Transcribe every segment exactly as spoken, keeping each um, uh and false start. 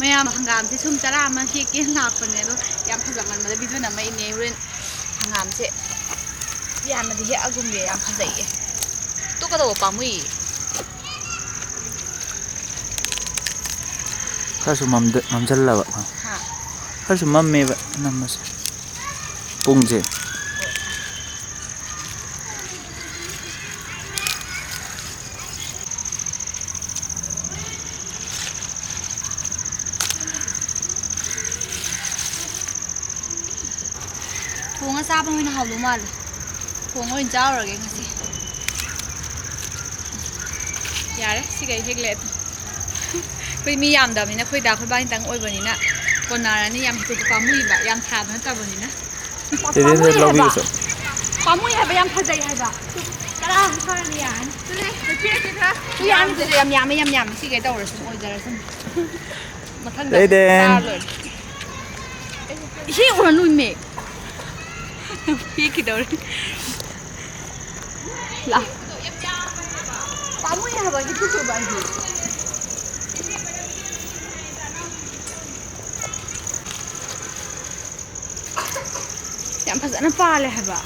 ꯃꯌꯥꯝ, ꯍꯪꯒꯥꯝꯁꯦ ꯁꯨꯝ ꯆꯔꯥ ꯑꯃ ꯍꯦꯛꯀꯦꯅ ꯂꯥꯛꯄꯅꯦ, ꯑꯗꯣ ꯌꯥꯝ ꯐꯖꯃꯟꯕꯗ ꯚꯤꯗꯤꯑꯣ ꯅꯝꯃꯛꯏꯅꯦ꯫ ꯍꯣꯔꯦꯟ ꯍꯪꯒꯥꯝꯁꯦ ꯌꯥꯝꯅꯗꯤ ꯍꯦꯛꯑꯒꯨꯝꯒꯦ, ꯌꯥꯝ ꯐꯖꯩꯌꯦ꯫ ꯇꯣꯛꯀꯗꯧꯕ ꯄꯥꯝꯃꯨꯏ꯫ ꯈꯔꯁꯨ ꯃꯝꯗ-, ꯃꯝꯁꯤꯜꯂꯕ꯫ ꯍꯥ? ꯈꯔꯁꯨ ꯃꯝꯃꯦꯕ ꯅꯝꯕꯁꯦ꯫ ꯄꯨꯡꯁꯦ꯫ ꯊꯣꯡꯉ ꯆꯥꯕꯅ ꯑꯣꯏꯅ ꯍꯥꯎꯗꯧ ꯃꯥꯜꯂꯦ꯫ ꯊꯣꯡꯉ ꯑꯣꯏꯅ ꯆꯥꯔꯨꯔꯒꯦ ꯉꯁꯤ꯫ ꯌꯥꯔꯦ, ꯁꯤꯒꯩ ꯍꯦꯛꯂꯦ ꯑꯗꯨ꯫ ꯑꯩꯈꯣꯏ ꯃꯤ ꯌꯥꯝꯗꯕꯅꯤꯅ, ꯑꯩꯈꯣꯏꯗ ꯑꯩꯈꯣꯏ ꯕꯥꯅꯤꯇꯪ ꯑꯣꯏꯕꯅꯤꯅ ꯀꯣꯟꯅꯔꯅꯤ꯫ ꯌꯥꯝ ꯍꯦꯛꯇꯣꯛꯄ ꯄꯥꯝꯃꯨꯏꯕ, ꯌꯥꯝ ꯊꯥꯕ ꯅꯠꯇꯕꯅꯤꯅ꯫ ꯇꯦꯔꯦꯟꯗ ꯄꯥꯝꯃꯨꯏ ꯍꯥꯏꯕ꯫ ꯂꯧꯕꯤꯔꯨꯆꯣ꯫ ꯄꯥꯝꯃꯨꯏ ꯍꯥꯏꯕ, ꯌꯥꯝ ꯐꯖꯩ ꯍꯥꯏꯕ꯫ ꯇꯔꯥ ꯑꯃ ꯐꯥꯔꯗꯤ ꯌꯥꯔꯅꯤ꯫ ꯌꯥꯝ ꯐꯖꯩ, ꯌꯥꯝ ꯌꯥꯝꯃꯦ, ꯌꯥꯝ ꯌꯥꯝꯃꯦ꯫ ꯁꯤꯒꯩ ꯇꯧꯔꯁꯨ ꯑꯣꯏꯖꯔꯁꯅꯨ꯫ ꯃꯊꯪꯗ ꯇꯦꯔꯦꯟ꯫ ꯆꯥꯔ ꯂꯣꯏꯔꯦ꯫ ꯏꯁꯤꯡ ꯎꯔꯅꯨ, ꯏꯃꯦ꯫ ꯄꯤꯛꯈꯤꯗꯧꯔꯦ꯫ ꯂꯥ꯫ ꯄꯥꯝꯃꯨꯏ ꯍꯥꯏꯕ, ꯍꯦꯛꯇꯣꯛꯇꯣꯏꯕ ꯑꯩꯗꯤ꯫ ꯌꯥꯝ ꯐꯖꯅ ꯄꯥꯜꯂꯦ ꯍꯥꯏꯕ꯫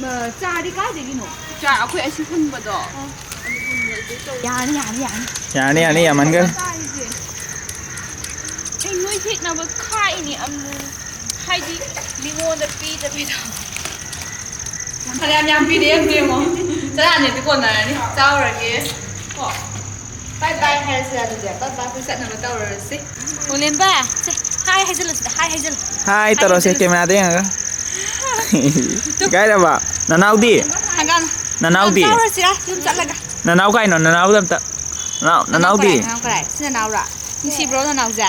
ꯃ-, ꯆꯥꯔꯤ ꯀꯥꯏꯗꯒꯤꯅꯣ? ꯆꯥ ꯑꯩꯈꯣꯏ ꯑꯁꯤ ꯍꯨꯟꯕꯗꯣ꯫ ꯌꯥꯅꯤ, ꯌꯥꯅꯤ, ꯌꯥꯅꯤ꯫ ꯌꯥꯅꯤ, ꯌꯥꯅꯤ, ꯌꯥꯝꯃꯟꯈ꯭ꯔꯦ꯫ ꯆꯥꯔꯤꯁꯦ꯫ ꯑꯩ ꯅꯣꯏ ꯍꯦꯛꯅꯕ ꯈꯥꯛꯏꯅꯤ ꯑꯃꯨꯛ꯫ ꯍꯥꯏꯗꯤ ꯃꯤꯉꯣꯟꯗ ꯄꯤꯗꯕꯤꯗ꯫ ꯐꯅꯌꯥꯝ ꯌꯥꯝ ꯄꯤꯔꯛꯑꯦ ꯑꯝꯇ ꯌꯦꯡꯉꯣ꯫ ꯆꯔꯥ ꯑꯅꯤꯗꯤ ꯀꯣꯟꯅꯔꯅꯤ꯫ ꯆꯥꯎꯔꯒꯦ꯫ ꯀꯣ꯫ Bye bye ꯍꯥꯏꯔꯁꯤꯔꯥ ꯑꯗꯨꯗꯤ? Bye bye, ꯑꯩꯈꯣꯏ ꯆꯠꯅꯕ ꯇꯧꯔꯁꯤ꯫ ꯑꯣꯂꯦꯝꯕ, ꯁꯦ, hi ꯍꯥꯏꯖꯜꯂꯨ ꯁꯤꯗ, hi ꯍꯥꯏꯖꯜꯂꯨ꯫ Hi hi ꯇꯧꯔꯣꯁꯦ, ꯍꯥꯏꯖꯜꯂꯨ꯫ Camera ꯗ ꯌꯦꯡꯉꯒ꯫ ꯏꯀꯥꯏꯔꯕ? ꯅꯅꯥꯎꯗꯤ? ꯍꯪꯒꯥꯝ꯫ ꯅꯅꯥꯎꯗꯤ? ꯆꯥꯎꯔꯁꯤꯔꯥ, ꯌꯨꯝ ꯆꯠꯂꯒ꯫ ꯅꯅꯥꯎ ꯀꯥꯏꯅꯣ? ꯅꯅꯥꯎꯗ ꯑꯝꯇ꯫ ꯅꯅꯥꯎ, ꯅꯅꯥꯎ ꯅꯅꯥꯎꯗꯤ? ꯀꯔꯥꯏ? ꯅꯅꯥꯎ ꯀꯔꯥꯏ? ꯁꯤ ꯅꯅꯥꯎꯔꯥ? ꯅꯨꯡꯁꯤꯕ꯭ꯔꯣ ꯅꯅꯥꯎꯁꯦ?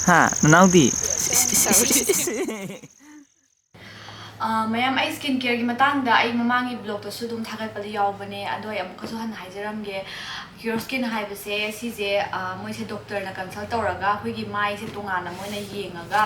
ꯍꯥ? ꯅꯅꯥꯎꯗꯤ? ꯑꯥ, ꯃꯌꯥꯝ, ꯑꯩ skin care ꯒꯤ ꯃꯇꯥꯡꯗ ꯑꯩ ꯃꯃꯥꯡꯒꯤ vlog ꯇꯁꯨ ꯑꯗꯨꯝ ꯊꯥꯒꯠꯄꯗꯤ ꯌꯥꯎꯕꯅꯦ, ꯑꯗꯣ ꯑꯩ ꯑꯃꯨꯛꯀꯁꯨ ꯍꯟꯅ ꯍꯥꯏꯖꯔꯝꯒꯦ꯫ Cure Skin ꯍꯥꯏꯕꯁꯦ ꯁꯤꯁꯦ, ꯑ, ꯃꯣꯏꯁꯦ ꯗꯣꯛꯇꯔꯅ ꯀꯟꯁꯜ ꯇꯧꯔꯒ ꯑꯩꯈꯣꯏꯒꯤ ꯃꯥꯏꯁꯦ ꯇꯣꯉꯥꯟꯅ ꯃꯣꯏꯅ ꯌꯦꯡꯉꯒ,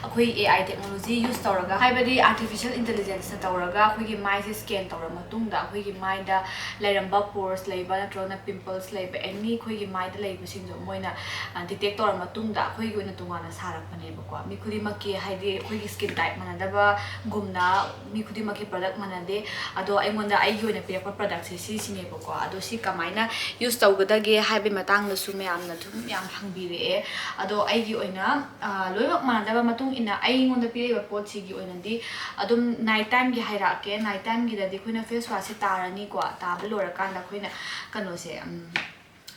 ꯑꯩꯈꯣꯏ A I technology use ꯇꯧꯔꯒ, ꯍꯥꯏꯕꯗꯤ artificial intelligence ꯅ ꯇꯧꯔꯒ ꯑꯩꯈꯣꯏꯒꯤ ꯃꯥꯏꯁꯦ scan ꯇꯧꯔ ꯃꯇꯨꯡꯗ ꯑꯩꯈꯣꯏꯒꯤ ꯃꯥꯏꯗ ꯂꯩꯔꯝꯕ pores ꯂꯩꯕ ꯅꯠꯇ꯭ꯔꯒꯅ pimples ꯂꯩꯕ, any ꯑꯩꯈꯣꯏꯒꯤ ꯃꯥꯏꯗ ꯂꯩꯕꯁꯤꯡꯗꯣ ꯃꯣꯏꯅ, ꯑ, detect ꯇꯧꯔ ꯃꯇꯨꯡꯗ ꯑꯩꯈꯣꯏꯒꯤ ꯑꯣꯏꯅ ꯇꯣꯉꯥꯟꯅ ꯁꯥꯔꯛꯄꯅꯦꯕꯀꯣ꯫ ꯃꯤ ꯈꯨꯗꯤꯡꯃꯛꯀꯤ, ꯍꯥꯏꯗꯤ ꯑꯩꯈꯣꯏꯒꯤ skin type ꯃꯥꯟꯅꯗꯕꯒꯨꯝꯅ ꯃꯤ ꯈꯨꯗꯤꯡꯃꯛꯀꯤ product ꯃꯥꯟꯅꯗꯦ꯫ ꯑꯗꯣ ꯑꯩꯉꯣꯟꯗ ꯑꯩꯒꯤ ꯑꯣꯏꯅ ꯄꯤꯔꯛꯄ product ꯁꯦ ꯁꯤꯁꯤꯅꯦꯕꯀꯣ꯫ ꯑꯗꯣ ꯁꯤ ꯀꯃꯥꯏꯅ use ꯇꯧꯒꯗꯒꯦ ꯍꯥꯏꯕꯒꯤ ꯃꯇꯥꯡꯗꯁꯨ ꯃꯌꯥꯝꯅ ꯑꯗꯨꯝ ꯌꯥꯝ ꯍꯪꯕꯤꯔꯛꯑꯦ꯫ ꯑꯗꯣ ꯑꯩꯒꯤ ꯑꯣꯏꯅ, ꯑ, ꯂꯣꯏꯅꯃꯛ ꯃꯥꯟꯅꯗꯕ ꯃꯇꯨꯡ ꯏꯟꯅ ꯑꯩꯉꯣꯟꯗ ꯄꯤꯔꯛꯏꯕ ꯄꯣꯠꯁꯤꯒꯤ ꯑꯣꯏꯅꯗꯤ ꯑꯗꯨꯝ night time ꯒꯤ ꯍꯥꯏꯔꯛꯑꯒꯦ꯫ Night time ꯒꯤꯗꯗꯤ ꯑꯩꯈꯣꯏꯅ face wash ꯁꯦ ꯇꯥꯔꯅꯤꯀꯣ꯫ ꯇꯥꯕ ꯂꯣꯏꯔꯀꯥꯟꯗ ꯑꯩꯈꯣꯏꯅ ꯀꯩꯅꯣꯁꯦ, ꯎꯝ,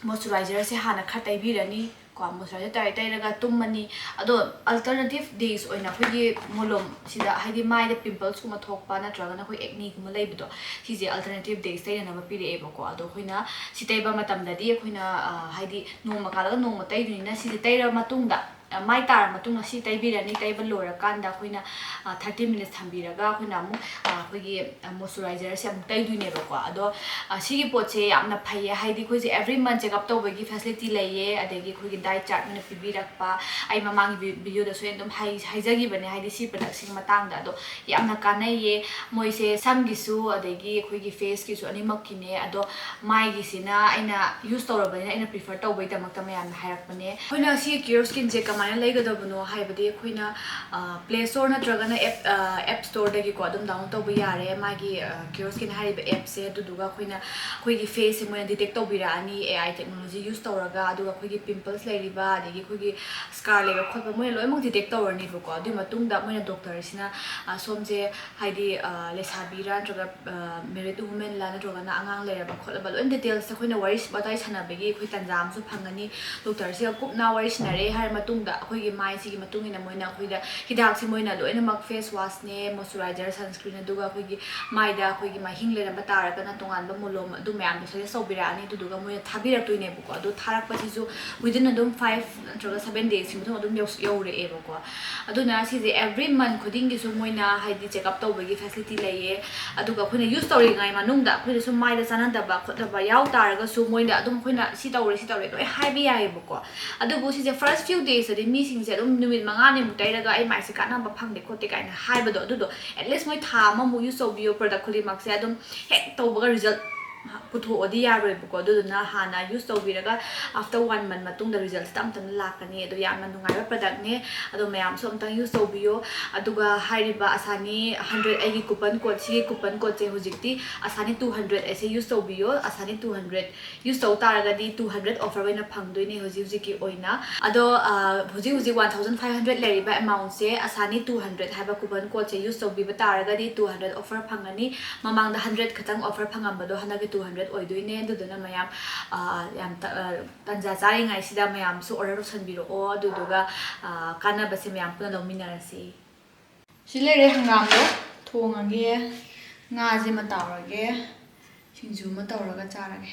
moisturizer ꯁꯦ ꯍꯥꯟꯅ ꯈꯔ ꯇꯩꯕꯤꯔꯅꯤ꯫ ꯀꯣ, moisturizer ꯇꯩꯔ ꯇꯩꯔꯒ ꯇꯨꯝꯃꯅꯤ꯫ ꯑꯗꯣ alternative days ꯑꯣꯏꯅ ꯑꯩꯈꯣꯏꯒꯤ ꯃꯣꯂꯣꯝ ꯁꯤꯗ, ꯍꯥꯏꯗꯤ ꯃꯥꯏꯗ pimples ꯀꯨꯝꯕ ꯊꯣꯛꯄ ꯅꯠꯇ꯭ꯔꯒꯅ ꯑꯩꯈꯣꯏ acne ꯒꯨꯝꯕ ꯂꯩꯕꯗꯣ, ꯁꯤꯁꯦ alternative days ꯇꯩꯅꯅꯕ ꯄꯤꯔꯛꯑꯦꯕꯀꯣ꯫ ꯑꯗꯣ ꯑꯩꯈꯣꯏꯅ ꯁꯤ ꯇꯩꯕ ꯃꯇꯝꯗꯗꯤ ꯑꯩꯈꯣꯏꯅ, ꯑ, ꯍꯥꯏꯗꯤ ꯅꯣꯡꯃ ꯀꯥꯜꯂꯒ ꯅꯣꯡꯃ ꯇꯩꯗꯣꯏꯅꯤꯅ, ꯁꯤꯁꯦ ꯇꯩꯔꯕ ꯃꯇꯨꯡꯗ, ꯑ, ꯃꯥꯏ ꯇꯥꯔ ꯃꯇꯨꯡꯗ ꯁꯤ ꯇꯩꯕꯤꯔꯅꯤ꯫ ꯇꯩꯕ ꯂꯣꯏꯔꯀꯥꯟꯗ ꯑꯩꯈꯣꯏꯅ, ꯑ, thirty minutes ꯊꯝꯕꯤꯔꯒ ꯑꯩꯈꯣꯏꯅ ꯑꯃꯨꯛ, ꯑ, ꯑꯩꯈꯣꯏꯒꯤ moisturizer ꯁꯦ ꯑꯃꯨꯛ ꯇꯩꯗꯣꯏꯅꯦꯕꯀꯣ꯫ ꯑꯗꯣ, ꯑ, ꯁꯤꯒꯤ ꯄꯣꯠꯁꯦ ꯌꯥꯝꯅ ꯐꯩꯌꯦ, ꯍꯥꯏꯗꯤ ꯑꯩꯈꯣꯏꯁꯦ every month check up ꯇꯧꯕꯒꯤ facility ꯂꯩꯌꯦ, ꯑꯗꯒꯤ ꯑꯩꯈꯣꯏꯒꯤ diet chart ꯅ ꯄꯤꯕꯤꯔꯛꯄ, ꯑꯩ ꯃꯃꯥꯡꯒꯤ vi-, video ꯗꯁꯨ ꯑꯩꯅ ꯑꯗꯨꯝ ꯍꯥꯏ-, ꯍꯥꯏꯖꯈꯤꯕꯅꯦ, ꯍꯥꯏꯗꯤ ꯁꯤ product ꯁꯤꯒꯤ ꯃꯇꯥꯡꯗ꯫ ꯑꯗꯣ ꯌꯥꯝꯅ ꯀꯥꯟꯅꯩꯌꯦ ꯃꯣꯏꯁꯦ, ꯁꯝꯒꯤꯁꯨ ꯑꯗꯒꯤ ꯑꯩꯈꯣꯏꯒꯤ face ꯀꯤꯁꯨ ꯑꯅꯤꯃꯛꯀꯤꯅꯦ꯫ ꯑꯗꯣ ꯃꯥꯏꯒꯤꯁꯤꯅ ꯑꯩꯅ use ꯇꯧꯔꯕꯅꯤꯅ ꯑꯩꯅ prefer ꯇꯧꯕꯩꯗꯃꯛꯇ ꯃꯌꯥꯝꯅ ꯍꯥꯏꯔꯛꯄꯅꯦ꯫ ꯑꯩꯈꯣꯏꯅ ꯁꯤ Cure Skin ꯁꯦ ꯀꯃꯥꯏꯅ ꯂꯩꯒꯗꯕꯅꯣ ꯍꯥꯏꯕꯗꯤ ꯑꯩꯈꯣꯏꯅ, ꯑ, Play Store ꯅꯠꯇ꯭ꯔꯒꯅ app, ꯑ, App Store ꯗꯒꯤꯀꯣ ꯑꯗꯨꯝ download ꯇꯧꯕ ꯌꯥꯔꯦ ꯃꯥꯒꯤ, ꯑ, Cure Skin ꯍꯥꯏꯔꯤꯕ app ꯁꯦ꯫ ꯑꯗꯨꯗꯨꯒ ꯑꯩꯈꯣꯏꯅ ꯑꯩꯈꯣꯏꯒꯤ face ꯁꯦ ꯃꯣꯏꯅ detect ꯇꯧꯕꯤꯔꯛꯑꯅꯤ, A I technology use ꯇꯧꯔꯒ꯫ ꯑꯗꯨꯒ ꯑꯩꯈꯣꯏꯒꯤ pimples ꯂꯩꯔꯤꯕ, ꯑꯗꯒꯤ ꯑꯩꯈꯣꯏꯒꯤ scar ꯂꯩꯕ ꯈꯣꯠꯄ ꯃꯣꯏꯅ ꯂꯣꯏꯅꯃꯛ detect ꯇꯧꯔꯅꯤꯕꯀꯣ꯫ ꯑꯗꯨꯒꯤ ꯃꯇꯨꯡꯗ ꯃꯣꯏꯅ ꯗꯣꯛꯇꯔꯁꯤꯅ, ꯑ, ꯁꯣꯝꯁꯦ ꯍꯥꯏꯗꯤ, ꯑ, ꯂꯩꯁꯥꯕꯤꯔꯥ ꯅꯠꯇ꯭ꯔꯒ, ꯑ, married woman ꯂꯥ ꯅꯠꯇ꯭ꯔꯒꯅ ꯑꯉꯥꯡ ꯂꯩꯔꯕ ꯈꯣꯠꯂꯕ ꯂꯣꯏ details ꯑꯩꯈꯣꯏꯅ ꯋꯥꯔꯤ ꯋꯥꯇꯥꯏ ꯁꯥꯟꯅꯕꯒꯤ ꯑꯩꯈꯣꯏ ꯇꯥꯟꯖꯥ ꯑꯃꯁꯨ ꯐꯪꯒꯅꯤ꯫ ꯗꯣꯛꯇꯔꯁꯤꯒ ꯀꯨꯞꯅ ꯋꯥꯔꯤ ꯁꯥꯟꯅꯔꯦ ꯍꯥꯏꯔ ꯃꯇꯨꯡꯗ ꯑꯩꯈꯣꯏꯒꯤ ꯃꯥꯏꯁꯤꯒꯤ ꯃꯇꯨꯡ ꯏꯟꯅ ꯃꯣꯏꯅ ꯑꯩꯈꯣꯏꯗ ꯍꯤꯗꯥꯛꯁꯤ ꯃꯣꯏꯅ ꯂꯣꯏꯅꯃꯛ face wash ꯅꯦ, moisturizer, sunscreen, ꯑꯗꯨꯒ ꯑꯩꯈꯣꯏꯒꯤ ꯃꯥꯏꯗ ꯑꯩꯈꯣꯏꯒꯤ ꯃꯍꯤꯡ ꯂꯩꯔꯝꯕ ꯇꯥꯔꯒꯅ ꯇꯣꯉꯥꯟꯕ ꯃꯣꯂꯣꯝ, ꯑꯗꯨ ꯃꯌꯥꯝꯗꯣ suggest ꯇꯧꯕꯤꯔꯛꯑꯅꯤ꯫ ꯑꯗꯨꯗꯨꯒ ꯃꯣꯏꯅ ꯊꯥꯕꯤꯔꯛꯇꯣꯏꯅꯦꯕꯀꯣ꯫ ꯑꯗꯨ ꯊꯥꯔꯛꯄꯁꯤꯁꯨ within ꯑꯗꯨꯝ five ꯅꯠꯇ꯭ꯔꯒ seven days ꯀꯤ ꯃꯇꯨꯡ ꯑꯗꯨꯝ ꯌꯧ-, ꯌꯧꯔꯛꯑꯦꯕꯀꯣ꯫ ꯑꯗꯨꯅ ꯁꯤꯁꯦ every month ꯈꯨꯗꯤꯡꯒꯤꯁꯨ ꯃꯣꯏꯅ ꯍꯥꯏꯗꯤ check up ꯇꯧꯕꯒꯤ facility ꯂꯩꯌꯦ꯫ ꯑꯗꯨꯒ ꯑꯩꯈꯣꯏꯅ use ꯇꯧꯔꯤꯉꯩ ꯃꯅꯨꯡꯗ ꯑꯩꯈꯣꯏꯅ ꯁꯨꯝ ꯃꯥꯏꯗ ꯆꯥꯟꯅꯗꯕ ꯈꯣꯠꯇꯕ ꯌꯥꯎ ꯇꯥꯔꯒꯁꯨ ꯃꯣꯏꯅ ꯑꯗꯨꯝ ꯑꯩꯈꯣꯏꯅ ꯁꯤ ꯇꯧꯔꯦ, ꯁꯤ ꯇꯧꯔꯦ ꯂꯣꯏ ꯍꯥꯏꯕ ꯌꯥꯏꯌꯦꯕꯀꯣ꯫ ꯑꯗꯨꯕꯨ ꯁꯤꯁꯦ first few days ꯇꯗꯤ ꯃꯤꯁꯤꯡꯁꯦ ꯑꯗꯨꯝ ꯅꯨꯃꯤꯠ ꯃꯉꯥꯅꯤꯃꯨꯛ ꯇꯩꯔꯒ ꯑꯩ ꯃꯥꯏꯁꯦ ꯀꯥꯟꯅꯕ ꯐꯪꯗꯦ ꯈꯣꯠꯇꯦ ꯀꯥꯏꯅ ꯍꯥꯏꯕꯗꯣ, ꯑꯗꯨꯗꯣ at least ꯃꯣꯏ ꯊꯥ ꯑꯃꯃꯨꯛ use ꯇꯧꯕꯤꯌꯣ product ꯈꯨꯗꯤꯡꯃꯛꯁꯦ꯫ ꯑꯗꯨꯝ ꯍꯦꯛ ꯇꯧꯕꯒ result ꯄꯨꯊꯣꯛꯑꯗꯤ ꯌꯥꯔꯣꯏꯕꯀꯣ꯫ ꯑꯗꯨꯗꯨꯅ ꯍꯥꯟꯅ use ꯇꯧꯕꯤꯔꯒ after one month ꯃꯇꯨꯡꯗ result ꯁꯦ ꯇꯞ ꯇꯞꯅ ꯂꯥꯛꯀꯅꯤ꯫ ꯑꯗꯣ ꯌꯥꯝꯅ ꯅꯨꯡꯉꯥꯏꯕ product ꯅꯦ꯫ ꯑꯗꯣ ꯃꯌꯥꯝꯁꯨ ꯑꯝꯇꯪ use ꯇꯧꯕꯤꯌꯣ꯫ ꯑꯗꯨꯒ ꯍꯥꯏꯔꯤꯕ ꯑꯁꯥꯅꯤ hundred, ꯑꯩꯒꯤ coupon code, ꯁꯤꯒꯤ coupon code ꯁꯦ ꯍꯧꯖꯤꯛꯇꯤ ꯑꯁꯥꯅꯤ two hundred ꯑꯁꯦ use ꯇꯧꯕꯤꯌꯣ꯫ ꯑꯁꯥꯅꯤ two hundred use ꯇꯧ ꯇꯥꯔꯒꯗꯤ two hundred offer ꯑꯣꯏꯅ ꯐꯪꯗꯣꯏꯅꯦ ꯍꯧꯖꯤꯛ ꯍꯧꯖꯤꯛꯀꯤ ꯑꯣꯏꯅ꯫ ꯑꯗꯣ, ꯑ, ꯍꯧꯖꯤꯛ ꯍꯧꯖꯤꯛ one thousand five hundred ꯂꯩꯔꯤꯕ amount ꯁꯦ ꯑꯁꯥꯅꯤ two hundred ꯍꯥꯏꯕ coupon code ꯁꯦ use ꯇꯧꯕꯤꯕ ꯇꯥꯔꯒꯗꯤ two hundred offer ꯐꯪꯒꯅꯤ꯫ ꯃꯃꯥꯡꯗ hundred ꯈꯛꯇꯪ offer ꯐꯪꯉꯝꯕꯗꯣ ꯍꯟꯗꯛꯀꯤ two hundred ꯑꯣꯏꯗꯣꯏꯅꯦ꯫ ꯑꯗꯨꯗꯨꯅ ꯃꯌꯥꯝ, ꯑ, ꯌꯥꯝ ꯇ-, ꯑ, ꯇꯟꯖꯥ ꯆꯥꯔꯤꯉꯩꯁꯤꯗ ꯃꯌꯥꯝꯁꯨ order ꯇꯧꯁꯟꯕꯤꯔꯛꯑꯣ꯫ ꯑꯗꯨꯗꯨꯒ, ꯑ, ꯀꯥꯟꯅꯕꯁꯦ ꯃꯌꯥꯝ ꯄꯨꯟꯅ ꯂꯧꯃꯤꯟꯅꯔꯁꯤ꯫ ꯁꯤ ꯂꯩꯔꯦ ꯍꯪꯒꯥꯝꯗꯣ, ꯊꯣꯡꯉꯒꯦ꯫ ꯉꯥꯁꯤꯃ ꯇꯥꯎꯔꯒꯦ, ꯁꯤꯡꯖꯨ ꯑꯃ ꯇꯧꯔꯒ ꯆꯥꯔꯒꯦ꯫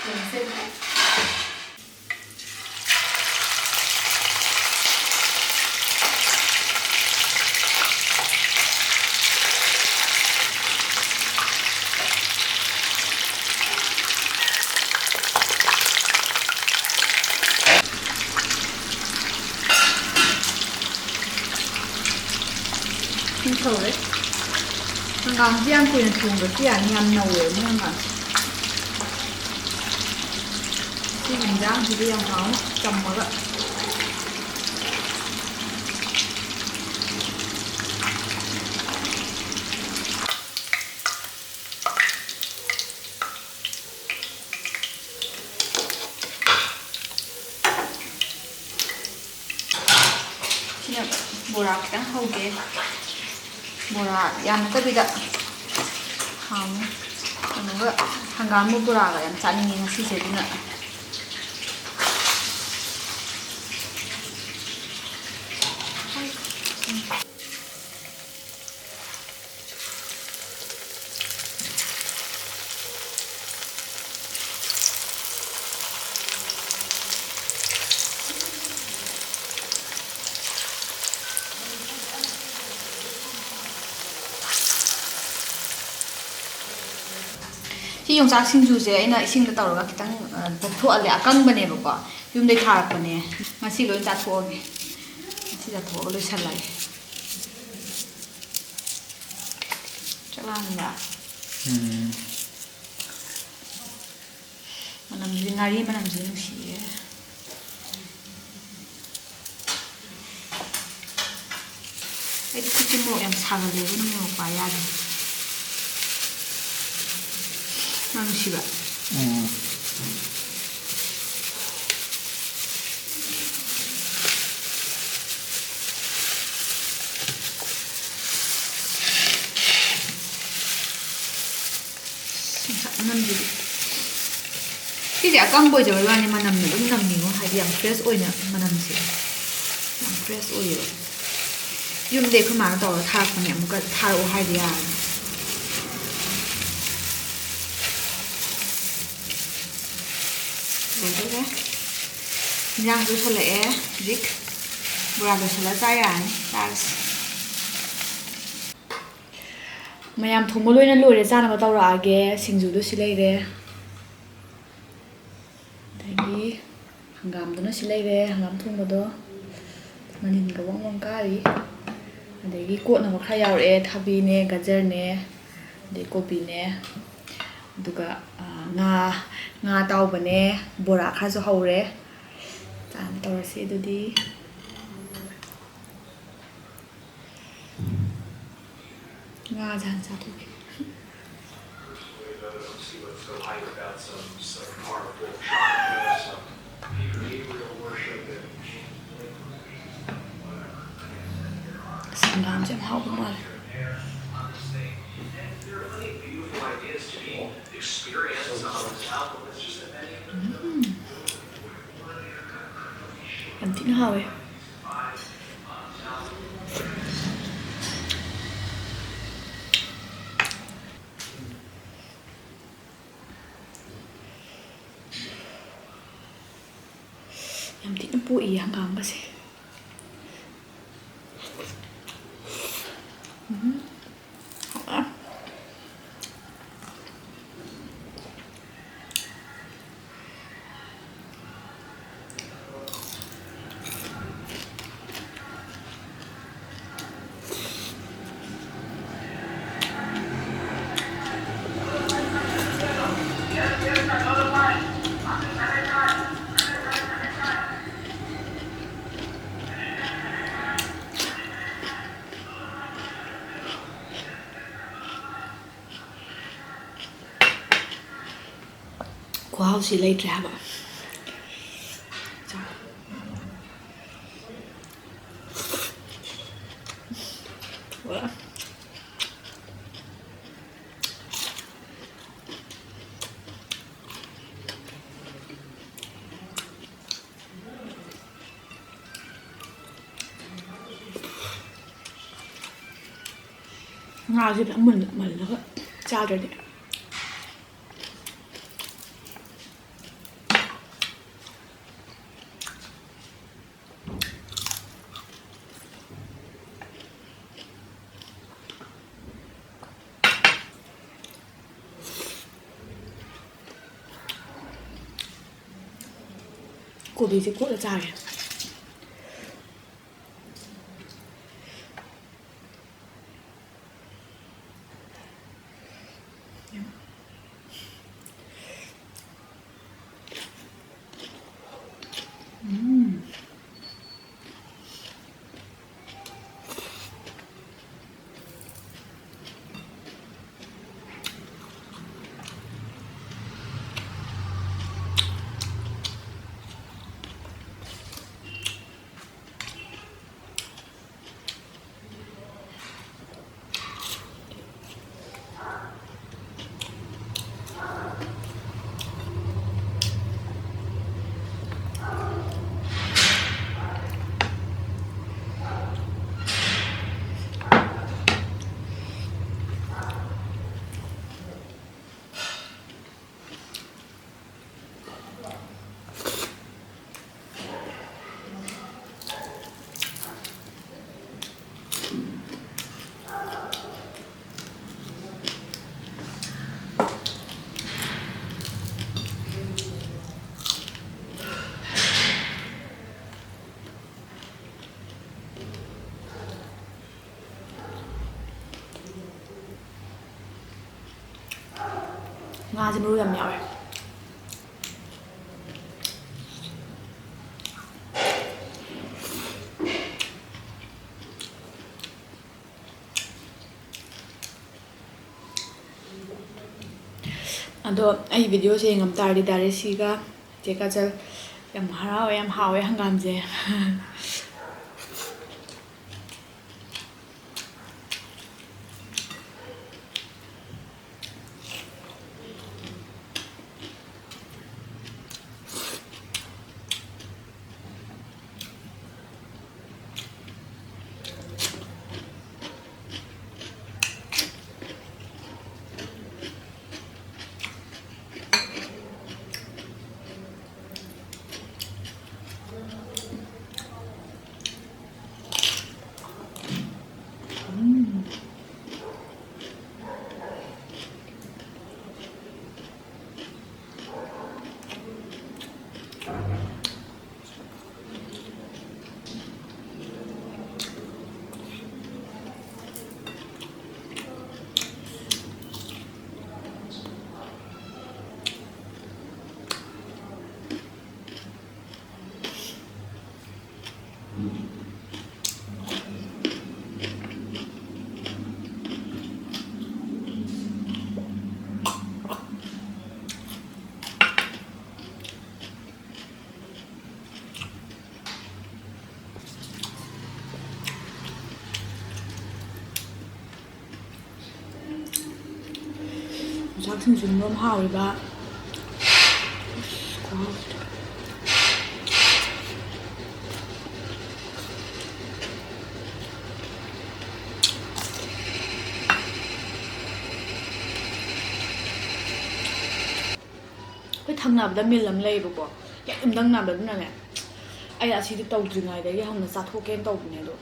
ꯌꯦꯡꯁꯦ꯫ ꯁꯤ ꯁꯧꯔꯦ꯫ ꯍꯪꯒꯥꯝꯁꯤ ꯌꯥꯝ ꯀꯨꯏꯅ ꯊꯣꯡꯕꯁꯨ ꯌꯥꯅꯤ, ꯌꯥꯝ ꯅꯧꯋꯦꯕ ꯃꯣꯏ ꯍꯪꯒꯥꯝꯁꯦ꯫ ꯁꯤꯒꯤ ꯏꯟꯖꯥꯡꯁꯤꯗꯤ ꯌꯥꯝ ꯍꯥꯎꯅꯤ, ꯆꯝꯃꯒ꯫ ꯁꯤꯅ ꯕꯣꯔꯥ ꯈꯤꯇꯪ ꯍꯧꯒꯦ꯫ ꯕꯣꯔꯥ ꯌꯥꯝ ꯅꯠꯇꯕꯤꯗ ꯍꯥꯎꯅꯤ꯫ ꯀꯩꯅꯣꯒ, ꯍꯪꯒꯥꯝꯒ ꯕꯣꯔꯥꯒ ꯌꯥꯝ ꯆꯥꯅꯤꯡꯉꯦ ꯉꯁꯤꯁꯦ, ꯑꯗꯨꯅ꯫ ꯁꯤ ꯌꯣꯡꯆꯥꯛ ꯁꯤꯡꯖꯨꯁꯦ ꯑꯩꯅ ꯏꯁꯤꯡꯗ ꯇꯧꯔꯒ ꯈꯤꯇꯪ, ꯑ, ꯇꯣꯠꯊꯣꯛꯍꯜꯂꯦ, ꯑꯀꯪꯕꯅꯦꯕꯀꯣ, ꯌꯨꯝꯗꯩ ꯊꯥꯔꯛꯄꯅꯦ꯫ ꯉꯁꯤ ꯂꯣꯏ ꯆꯥꯊꯣꯛꯑꯒꯦ꯫ ꯉꯁꯤ ꯆꯥꯊꯣꯛꯑꯒ ꯂꯣꯏꯁꯜꯂꯒꯦ꯫ ꯆꯥꯛ ꯂꯥꯝꯃꯤꯗ꯫ ꯎꯝ꯫ ꯃꯅꯝꯁꯤꯗꯤ, ꯉꯥꯔꯤ ꯃꯅꯝꯁꯤꯗꯤ ꯅꯨꯡꯁꯤꯌꯦ꯫ ꯑꯩꯗꯤ ꯈꯨꯠꯁꯦ ꯃꯣꯔꯣꯛ ꯌꯥꯝ ꯁꯥꯒꯜꯂꯦ, ꯑꯗꯨꯅ ꯃꯣꯔꯣꯛ ꯄꯥꯏ ꯌꯥꯗꯦ꯫ ꯃꯅꯝ ꯅꯨꯡꯁꯤꯕ꯫ ꯎꯝ꯫ ꯃꯅꯝꯁꯤꯗꯤ꯫ ꯁꯤꯁꯦ ꯑꯀꯪꯕ ꯑꯣꯏꯖꯕꯩ ꯋꯥꯅꯤ, ꯃꯅꯝꯅ ꯑꯗꯨꯝ ꯅꯝꯃꯤꯉꯣ, ꯍꯥꯏꯗꯤ ꯌꯥꯝ fresh ꯑꯣꯏꯅ ꯃꯅꯝꯁꯦ ꯌꯥꯝ fresh ꯑꯣꯏꯌꯦꯕ꯫ ꯌꯨꯝꯗꯩ ꯑꯩꯈꯣꯏ ꯃꯥꯅ ꯇꯧꯔꯒ ꯊꯥꯔꯛꯄꯅꯦ, ꯑꯃꯨꯛꯀ ꯊꯥꯔꯛꯑꯣ ꯍꯥꯏꯗꯤ ꯌꯥꯔꯅꯤ꯫ ꯂꯣꯏꯗꯧꯔꯦ꯫ ꯏꯟꯖꯥꯡꯁꯨ ꯂꯣꯏꯁꯜꯂꯛꯑꯦ꯫ ꯍꯧꯖꯤꯛ ꯕꯣꯔꯥ ꯂꯣꯏꯁꯜꯂ ꯆꯥ ꯌꯥꯔꯅꯤ꯫ ꯆꯥꯔꯁꯤ꯫ ꯃꯌꯥꯝ ꯊꯣꯡꯕ ꯂꯣꯏꯅ ꯂꯣꯏꯔꯦ, ꯆꯥꯅꯕ ꯇꯧꯔꯛꯑꯒꯦ꯫ ꯁꯤꯡꯖꯨꯗꯨ ꯁꯤ ꯂꯩꯔꯦ, ꯑꯗꯒꯤ ꯍꯪꯒꯥꯝꯗꯨꯅ ꯁꯤ ꯂꯩꯔꯦ, ꯍꯪꯒꯥꯝ ꯊꯣꯡꯕꯗꯣ ꯃꯅꯤꯟꯒ ꯋꯪ ꯋꯪ ꯀꯥꯔꯤ꯫ ꯑꯗꯒꯤ ꯀꯣꯠꯅꯕ ꯈꯔ ꯌꯥꯎꯔꯛꯑꯦ, ꯊꯕꯤꯅꯦ, ꯒꯖꯔꯅꯦ, ꯑꯗꯩ ꯀꯣꯕꯤꯅꯦ, ꯑꯗꯨꯒ, ꯑ, ꯉꯥ, ꯉꯥ ꯑꯇꯥꯎꯕꯅꯦ, ꯕꯣꯔꯥ ꯈꯔꯁꯨ ꯍꯧꯔꯦ꯫ ꯆꯥꯅꯕ ꯇꯧꯔꯁꯤ ꯑꯗꯨꯗꯤ꯫ ꯉꯥꯁꯦ ꯍꯥꯟꯅ ꯆꯥꯊꯣꯛꯀꯦ꯫ ꯑꯁ, ꯍꯪꯒꯥꯝꯁꯦ ꯌꯥꯝ ꯍꯥꯎꯕ ꯃꯥꯜꯂꯦ꯫ ꯎꯝ꯫ ꯌꯥꯝ ꯊꯤꯅ ꯍꯥꯎꯋꯦ꯫ ꯌꯥꯝ ꯊꯤꯅ ꯄꯣꯛꯏ ꯍꯪꯒꯥꯝꯒꯁꯦ꯫ ꯎꯝ꯫ ꯍꯥꯎꯋꯦ꯫ ꯁꯤ ꯂꯩꯇ꯭ꯔꯦ ꯍꯥꯏꯕ꯫ ꯆꯥ꯫ ꯋꯥ꯫ ꯉꯥꯁꯦ ꯑꯃꯨꯟ ꯑꯃꯜꯂꯒ ꯆꯥꯗ꯭ꯔꯗꯤ꯫ ꯀꯣꯕꯤꯁꯦ ꯀꯣꯠꯂ ꯆꯥꯒꯦ꯫ ꯎꯝ꯫ ꯉꯥꯁꯦ ꯃꯔꯨ ꯌꯥꯝ ꯌꯥꯎꯋꯦ꯫ ꯑ, ꯑꯗꯣ ꯑꯩ videoꯁꯦ ꯌꯦꯡꯉꯝ ꯇꯥꯔꯗꯤ ꯗꯥꯔꯦꯁꯤꯒ ꯆꯦ ꯀꯥꯖꯜ ꯌꯥꯝ ꯍꯔꯥꯎꯋꯦ, ꯌꯥꯝ ꯍꯥꯎꯋꯦ ꯍꯪꯒꯥꯝꯁꯦ꯫ ꯌꯣꯡꯆꯥꯛ ꯁꯤꯡꯖꯨ ꯃꯔꯣꯝ ꯍꯥꯎꯔꯤꯕ꯫ ꯑꯁ, ꯈꯨꯍꯥꯎꯁꯤꯗꯤ꯫ ꯑꯩꯈꯣꯏ ꯊꯪꯅꯕꯗ mill ꯑꯃ ꯂꯩꯌꯦꯕꯀꯣ, ꯍꯦꯛ ꯌꯨꯝꯊꯪꯅꯕ꯫ ꯑꯗꯨꯅꯅꯦ, ꯑꯩ ꯑꯁꯤꯗꯤ ꯇꯧꯗ꯭ꯔꯤꯉꯩꯗꯒꯤ ꯍꯧꯅ ꯆꯥꯊꯣꯛꯀꯦꯅ ꯇꯧꯕꯅꯦ, ꯑꯗꯣ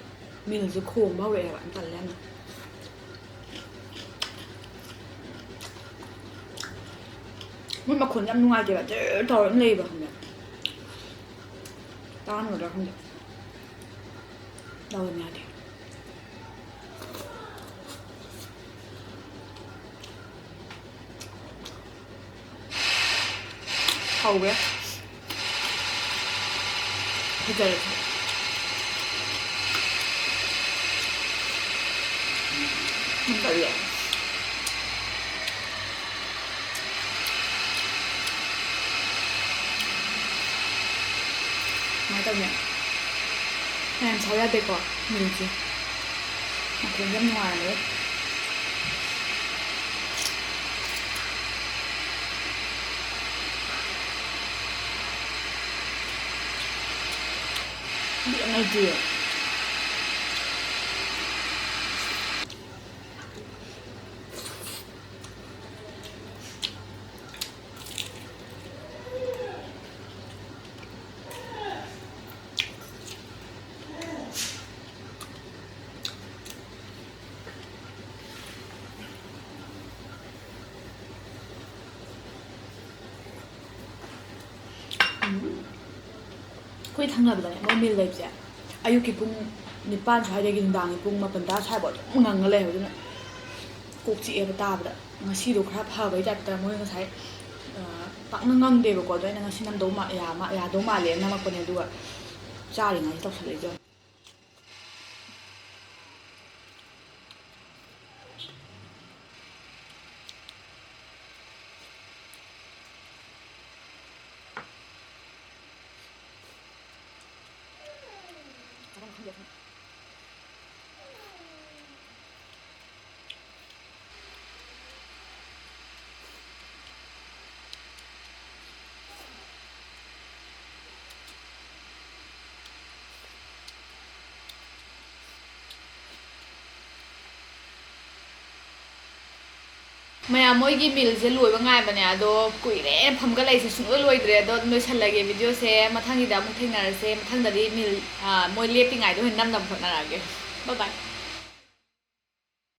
millꯁꯦ ꯈꯣꯡꯕ ꯍꯧꯔꯛꯑꯦꯕ꯫ ꯌꯥꯝ ꯇꯜꯂꯦ ꯌꯥꯝꯅ꯫ ꯃꯣꯏ ꯃꯈꯣꯟ ꯌꯥꯝ ꯅꯨꯡꯉꯥꯏꯇꯦꯕ, ꯖꯔ ꯇꯧꯔ ꯑꯗꯨꯝ ꯂꯩꯌꯦꯕ, ꯈꯪꯕ꯭ꯔꯥ? ꯇꯥꯔꯝꯒꯗ꯭ꯔꯥ ꯈꯪꯗꯦ꯫ ꯂꯥꯎꯔꯝ ꯌꯥꯗꯦ꯫ ꯍꯧꯔꯦ꯫ ꯐꯖꯔꯦ꯫ ꯌꯥꯝ ꯇꯜꯂꯦ꯫ ꯀꯃꯥꯏꯅ ꯇꯧꯅꯤ? ꯃꯌꯥꯝ ꯁꯥꯎ ꯌꯥꯗꯦꯀꯣ꯫ ꯃꯤꯜꯁꯦ ꯃꯈꯣꯡ ꯌꯥꯝ ꯅꯨꯡꯉꯥꯏꯔꯦ꯫ ꯌꯥꯝ ꯂꯩꯇꯦ꯫ ꯎꯝ꯫ ꯑꯩꯈꯣꯏ ꯊꯪꯅꯕꯗꯅꯦ, ꯃꯣꯏ ꯃꯤꯜ ꯂꯩꯕꯁꯦ ꯑꯌꯨꯛꯀꯤ ꯄꯨꯡ ꯅꯤꯄꯥꯟ ꯁ꯭ꯋꯥꯏꯗꯒꯤ ꯅꯨꯡꯗꯥꯡꯒꯤ ꯄꯨꯡ ꯃꯥꯄꯟ ꯇꯔꯥ ꯁ꯭ꯋꯥꯏꯐꯥꯎ ꯑꯗꯨꯝ ꯉꯪꯉ ꯂꯩ꯫ ꯑꯗꯨꯅ ꯀꯣꯛ ꯆꯤꯛꯑꯦꯕ ꯇꯥꯕꯗ꯫ ꯉꯁꯤꯗꯣ ꯈꯔ ꯐꯕꯩ ꯇꯥꯏꯞꯇ ꯃꯣꯏ ꯉꯁꯥꯏ, ꯑ, ꯄꯥꯛꯅ ꯉꯪꯗꯦꯕꯀꯣ꯫ ꯑꯗꯣ ꯑꯩꯅ ꯉꯁꯤ ꯅꯝꯗꯧ ꯃꯥ-, ꯌꯥ-, ꯃꯥ-, ꯌꯥꯗꯧ ꯃꯥꯜꯂꯦꯅ ꯅꯝꯃꯛꯄꯅꯦ꯫ ꯑꯗꯨꯒ ꯆꯥꯔꯤꯉꯩꯁꯤ ꯇꯧꯁꯜꯂꯛꯏꯁꯦ ꯌꯦꯡꯉꯣ꯫ ꯃꯌꯥꯝ, ꯃꯣꯏꯒꯤ ꯃꯤꯜꯁꯦ ꯂꯣꯏꯕ ꯉꯥꯏꯕꯅꯦ, ꯑꯗꯣ ꯀꯨꯏꯔꯦ ꯐꯝꯒꯠꯂꯛꯏꯁꯦ, ꯁꯨꯡꯂꯣꯏ ꯂꯣꯏꯗ꯭ꯔꯦ꯫ ꯑꯗꯣ ꯂꯣꯏꯁꯜꯂꯒꯦ ꯚꯤꯗꯤꯑꯣꯁꯦ, ꯃꯊꯪꯒꯤꯗ ꯑꯃꯨꯛ ꯊꯦꯡꯅꯔꯁꯦ꯫ ꯃꯊꯪꯗꯗꯤ ꯃꯤꯜ, ꯑ, ꯃꯣꯏ ꯂꯦꯞꯄꯤꯉꯩꯗ ꯑꯣꯏꯅ ꯅꯝꯅꯕ ꯍꯣꯠꯅꯔꯛꯑꯒꯦ꯫ Bye bye꯫